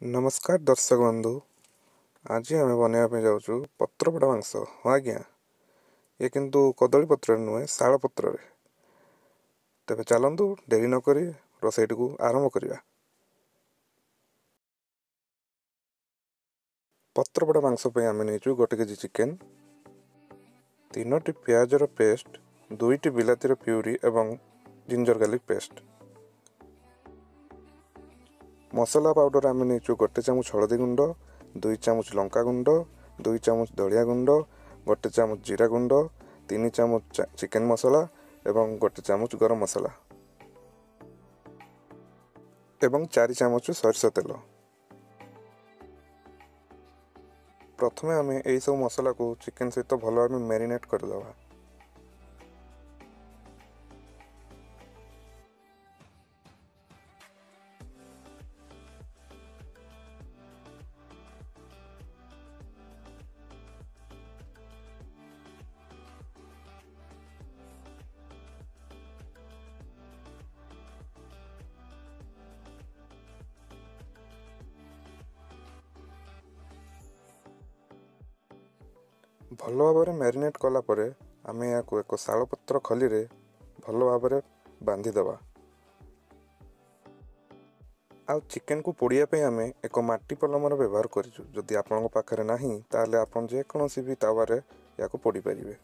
ନମସ୍କାର ଦର୍ଶକ ବନ୍ଧୁ, ଆଜି ଆମେ ବନେଇବା ପାଇଁ ଯାଉଛୁ ପତ୍ରପୋଡ଼ା ମାଂସ। ହଁ ଆଜ୍ଞା, ଏ କିନ୍ତୁ କଦଳୀ ପତ୍ରରେ ନୁହେଁ, ଶାଳ ପତ୍ରରେ। ତେବେ ଚାଲନ୍ତୁ ଡେରି ନକରି ରୋଷେଇଟିକୁ ଆରମ୍ଭ କରିବା। ପତ୍ରପୋଡ଼ା ମାଂସ ପାଇଁ ଆମେ ନେଇଛୁ 1 କେଜି ଚିକେନ୍, 3ଟି ପିଆଜର ପେଷ୍ଟ, 2ଟି ବିଲାତିର ପ୍ୟୁରି ଏବଂ ଜିଞ୍ଜର ଗାର୍ଲିକ୍ ପେଷ୍ଟ। ମସଲା ପାଉଡ଼ର ଆମେ ନେଇଛୁ 1 ଚାମଚ ହଳଦୀ ଗୁଣ୍ଡ, 2 ଚାମଚ ଲଙ୍କା ଗୁଣ୍ଡ, 2 ଚାମଚ ଧଣିଆ ଗୁଣ୍ଡ, 1 ଚାମଚ ଜିରା ଗୁଣ୍ଡ, 3 ଚାମଚ ଚିକେନ୍ ମସଲା ଏବଂ 1 ଚାମଚ ଗରମ ମସଲା ଏବଂ 4 ଚାମଚ ସୋରିଷ ତେଲ। ପ୍ରଥମେ ଆମେ ଏହିସବୁ ମସଲାକୁ ଚିକେନ୍ ସହିତ ଭଲ ଭାବେ ମ୍ୟାରିନେଟ୍ କରିଦେବା। ଭଲ ଭାବରେ ମ୍ୟାରିନେଟ୍ କଲା ପରେ ଆମେ ଏହାକୁ ଏକ ଶାଳପତ୍ର ଖଲିରେ ଭଲ ଭାବରେ ବାନ୍ଧିଦେବା। ଆଉ ଚିକେନକୁ ପୋଡ଼ିବା ପାଇଁ ଆମେ ଏକ ମାଟି ପଲମର ବ୍ୟବହାର କରିଛୁ। ଯଦି ଆପଣଙ୍କ ପାଖରେ ନାହିଁ ତାହେଲେ ଆପଣ ଯେକୌଣସି ବି ତାୱାରେ ଏହାକୁ ପୋଡ଼ି ପାରିବେ।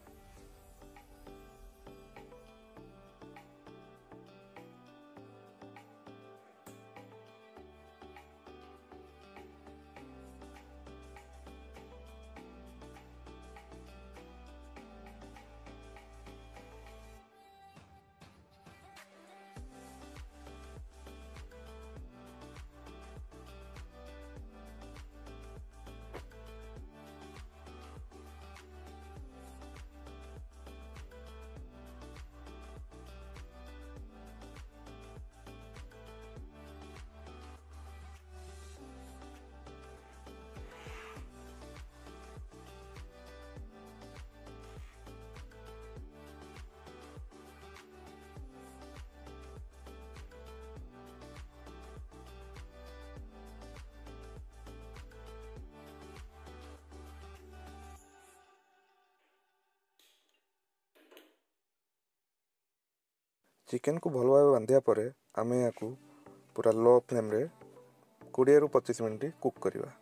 ଚିକେନକୁ ଭଲ ଭାବେ ବାନ୍ଧିବା ପରେ ଆମେ ଏହାକୁ ପୁରା ଲୋ ଫ୍ଲେମ୍ରେ 20ରୁ 25 ମିନିଟ୍ କୁକ୍ କରିବା।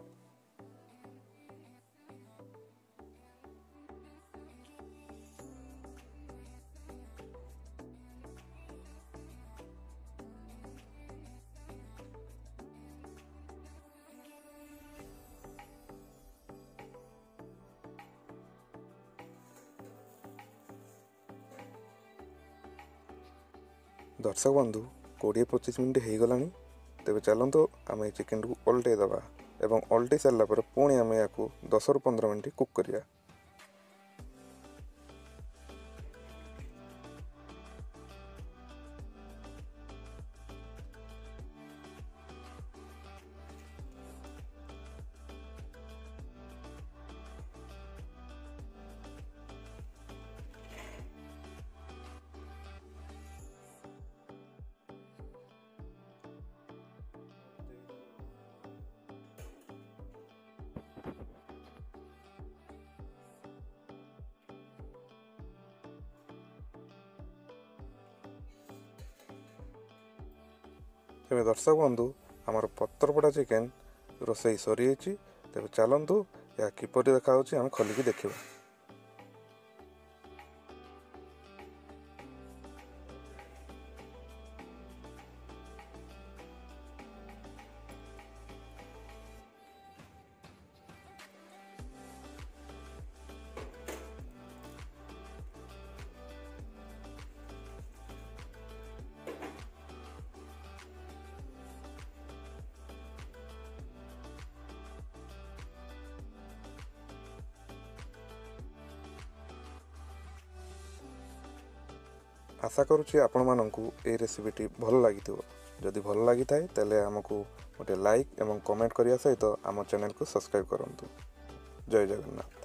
ଦର୍ଶକ ବନ୍ଧୁ, 20-25 ମିନିଟ୍ ହେଇଗଲାଣି। ତେବେ ଚାଲନ୍ତୁ ଆମେ ଏ ଚିକେନଟିକୁ ଓଲଟେଇ ଦେବା ଏବଂ ଓଲଟେଇ ସାରିଲା ପରେ ପୁଣି ଆମେ ଏହାକୁ 10ରୁ 15 ମିନିଟ୍ କୁକ୍ କରିବା। ତେବେ ଦର୍ଶକ ବନ୍ଧୁ, ଆମର ପତ୍ରପୋଡ଼ା ଚିକେନ୍ ରୋଷେଇ ସରିଯାଇଛି। ତେବେ ଚାଲନ୍ତୁ ଏହା କିପରି ଦେଖାଯାଉଛି ଆମେ ଖୋଲିକି ଦେଖିବା। ଆଶା କରୁଛି ଆପଣମାନଙ୍କୁ ଏହି ରେସିପିଟି ଭଲ ଲାଗିଥିବ। ଯଦି ଭଲ ଲାଗିଥାଏ ତାହେଲେ ଆମକୁ ଗୋଟେ ଲାଇକ୍ ଏବଂ କମେଣ୍ଟ କରିବା ସହିତ ଆମ ଚ୍ୟାନେଲକୁ ସବସ୍କ୍ରାଇବ୍ କରନ୍ତୁ। ଜୟ ଜଗନ୍ନାଥ।